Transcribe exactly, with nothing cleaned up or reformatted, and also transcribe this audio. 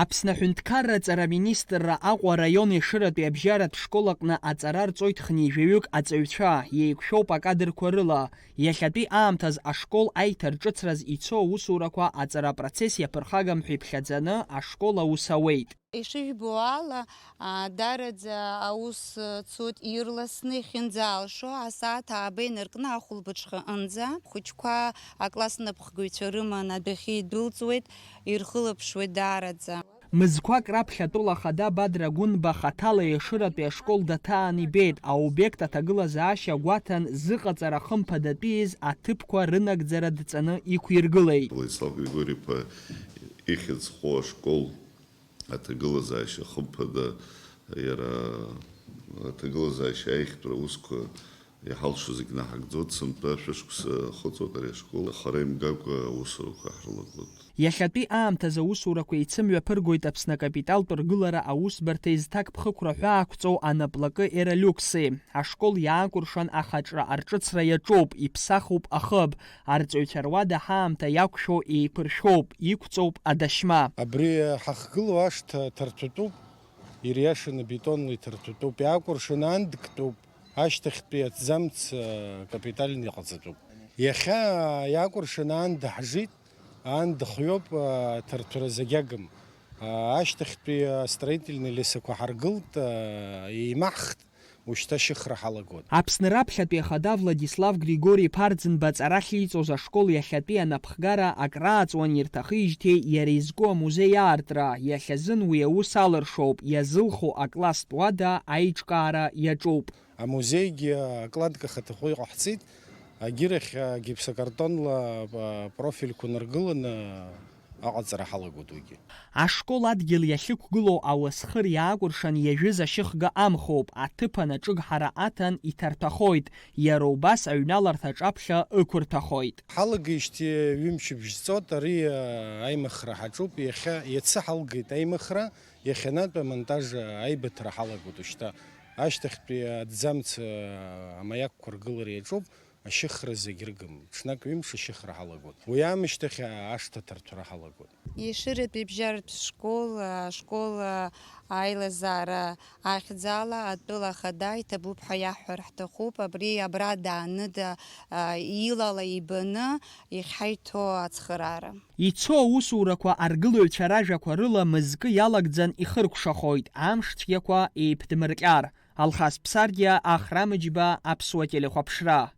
Аԥсны аҳәынҭқарра аҵара аминистрра Аҟәа араион Ешыратәи абжьаратә школ аҟны аҵара рҵоит хынҩажәаҩык аҵаҩцәа, еиқәшәоуп акадрқәа рыла. Иахьатәи аамҭаз ашкол аиҭарҿыцраз ицо аусурақәа аҵара апроцесс иаԥырхагам ҳәа иԥхьаӡаны ашкол аус ауеит. Ишыжәбо ала, а, дараӡа аус, а, цоит ирласны, иахьынӡаалшо, асааҭ ааба инаркны ахәылбыҽха аҟынӡа. Хәыҷқәа акласс напхгаҩцәа рыман адәахьы идәылҵуеит, ирхылаԥшуеит даараӡа. Мызқәак раԥхьа атәыла ахада Бадра Гәынба хаҭала Ешыратәи ашкол даҭаан ибеит, аобиект аҭагылазаашьа гәаҭан зыҟаҵара хымԥадатәиз аҭыԥқәа рынагӡара дҵаны иқәиргылеит. Владислав Григори-иԥа ихьӡ зхоу ашкол аҭагылазаашьа хымԥада, иара аҭагылазаашьа аиӷьтәра аусқәа иҳалшо зегь наҳагӡоит, сынтәа шәышықәса ахыҵуеит ари ашкол, хара имгакәа аусурақәа ҳрылагылоит. Иахьатәи аамҭазы аусурақәа еицымҩаԥыргоит Аԥсны акапиталтә ргылара аусбарҭа изҭакԥхықәра ҳәа ақәҵоу анаплакы Эролюкси. Ашкол иаакәыршан ахаҿра арҿыцра иаҿуп, иԥсахуп ахыб, арҵаҩцәа руада ҳаамҭа иақәшәо еиқәыршәоуп, иқәҵоуп адашьма. Абри ҳахгылоу ашҭа ҭарҭәатәуп, ириашаны бетонла иҭарҭәатәуп, иаакәыршаны аан дктәуп, ашьҭахьтәи аҭӡамц, а, капитальны иҟаҵатәуп. Иахьа иаакәыршаны аан даҳжит, аан дыхҩоуп, а, ҭарҭәара зегь агым. А, ашьҭахьтәи астроительный лесақәа ҳаргылт, а, еимаҳхт, ушьҭа ашьыхра ҳалагоит. Аԥсны раԥхьатәи ахада Владислав Григори-иԥа Арӡынба аҵара ахьиҵоз ашкол иахьатәи анапхгара акрааҵуан ирҭахижьҭеи иара изку амузеи аартра, иахьазын уи аус алыршоуп, иазылхо акласстә уада аиҿкаара иаҿуп. Амузеигьы акладка хаҭахәы иҟаҳҵеит, агьырахь агипсокартонла, а, профильқәа ныргыланы аҟаҵара ҳалагоит уигьы. Ашкол адгьыл иахьықәгылоу ауасхыр иаакәыршан иажәыз ашьыхга амхоуп, аҭыԥан аҿыгҳара аҭан иҭарҭәахоит, иара убас аҩналарҭаҿ аԥхьа ықәырҭәахоит. Ҳалагеижьҭеи ҩымчыбжь ҵуеит, ари, а, аимыхра ҳаҿуп, иахьа, иацы ҳалгеит аимыхра, иахьанатә амонтаж, а, аибыҭара ҳалагоит ушьҭа. Ашьҭахьтәи аҭӡамц, а, амаиакқәа ргылара иаҿуп. Ашьыхра зегь рыгым, ҽнак ҩымш ашьыхра ҳалагоит. Уи аамышьҭахь ашҭа аҭарҭәара ҳалагоит. Ешыратәи абжьаратә школ, ашкол аилазаара ахьӡала атәыла ахада иҭабуп ҳәа иаҳҳәар ҳҭахуп. Абри абра дааны да, а, илала ибаны иахьҳаиҭо ацхыраара. Ицо аусурақәа аргылаҩцәа ражәақәа рыла мызкы иалагӡан ихыркәшахоит, амш цәгьақәа еиԥдмырҟьар. Алхас Ԥсардиа, Ахра Мыџьба, Аԥсуа телехәаԥшра.